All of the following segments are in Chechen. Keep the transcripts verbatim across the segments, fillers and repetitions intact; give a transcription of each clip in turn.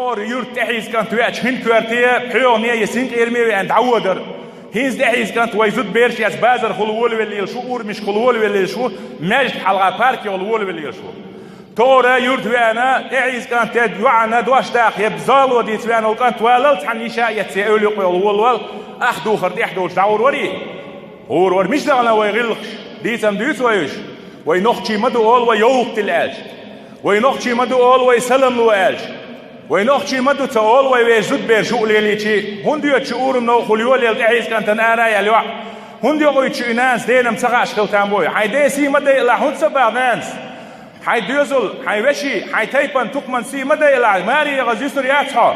Юрта тӀехьийза кӀант веача, хин коьрте, пхьоьгӀане я синкъераме веана дӀаводар. ХӀинца тӀехьийза кӀант вай зудабераш эца базархула волавелла лелаш ву, урамашкахула волавелла лелаш ву, маьждиг хьалха паркехула волавелла лелаш ву. ТӀаккха юрта веана, тӀехьийза кӀант йоӀана дош даха, я зоало дийца веана волу кӀант валлал, цхьана йиша а эцна, эвла юкъехула волавала, ах духар тӀехь долуш дӀагӀур варий? ГӀур вара. Мича дахана вай гӀиллакхаш? Дийцам дуьйцу вай уьш? Вай нохчий ма ду олу вай йовлакх дилла аьлча. Вай нохчий ма ду олу вай салам ло аьлча. Вай нохчий ма ду ца олу вай вешан зудабераш юкъа лелийча. ХӀунда йоьду шу урамна новкъахула йолаелла тӀехьийза кӀантана ара яьлла йоӀ? ХӀунда йокъуьйту шу и нанас денам ца хааш хила там бой? Хьайн ден сий ма дайалахь, хӀунда ца баха нанас? Хьайн доьзал, хьайн вешин, хьайн тайпан, тукхаман сий ма дайалахь, маре яхаза юьсур яц хьо.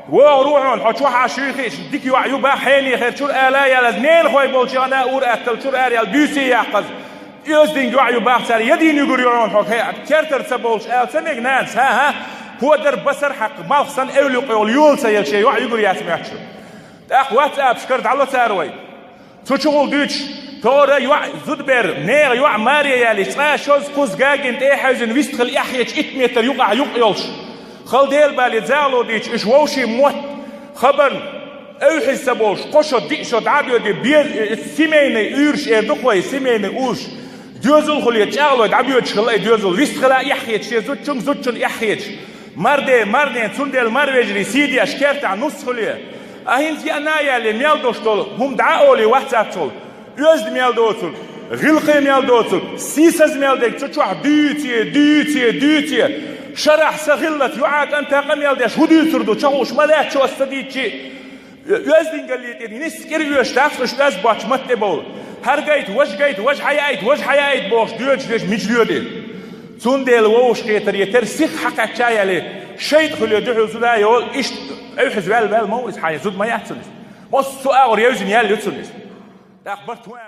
ВогӀур ву хьуна, хьо чохь Ӏаш юй хиъча, дика йоӀ ю бах хьенехера чуьра ала а ялаза, ненахой болчу яхана а ур-атталла чуьра ара яьлла буьйса яккхаза. Оьздангаллин йоӀ ю бах цара, я дийна юьгур ю хьуна хьо, кертара ца бовлуш ала ца мега нанас, хӀа-хӀа? ХӀодар басар хьакха, малх санна эвла юкъехула йола ца елла шен йоӀ юьгур яц моьттуш. ТӀаккха ватсапашкара дӀало цара вай. Цу чухула дуьйцуш, тӀаккха йоӀ зудабер, нехан йоӀ маре яьлча, цкъа шозза кхузза гагина тӀе а хьаьвзина вистхила эхь хеташ итт метр юкъахь юкъ йолуш. Хала Дела бале, зоало дийцича, уьш вовшийн мотт, хабарна, эвхьаза ца болуш, кхо шо, диъ шо дӀа а боьдий, бе-, семейный уьйраш эр ду-кх вай, семейный уьйраш. Доьзалхула чӀагӀлой дӀабоьдуш хилла и доьзал, вистхила а эхь хеташ, шен зудчуьнга, зудчунна эхь хеташ. Марден, марден, цундела марвежарий сий деш, кертахь нус хуьлий. А хӀинца яъна а яьллий, мел долуш долу хӀума дӀа а олий ватсапчухула. Оьзда мел доцург, гӀиллакхе мел доцург, сийсаза мел дерг цу чохь дуьйций, дуьйций, дуьйций. Шарахь сан хиллалц йоӀа кӀанта къамел деш хӀун дуьйцур ду, чохь хууш ма лаьтташ аса ца дийцчи. Оьздангаллин тӀера нисса кӀира оьшуш дац уьш, оьзда боцчу матта тӀе бовла. ХӀара гайта, важа гайта, важа хьаяйта, важа хьаяйта бохуш доьдуш дерш мича доьду? Цундела вовшахкхетар я тера сиха хьакхаьчча а яле, шайтӀа хуьле дуьхьал зуда а йолу, иштта эвхьаза ваьлла-ваьлла ма ву иза, хьайн зуда ма яц цунна иза. Массо а агӀор евзина яьлла ю цунна иза. ТӀаккха барт ван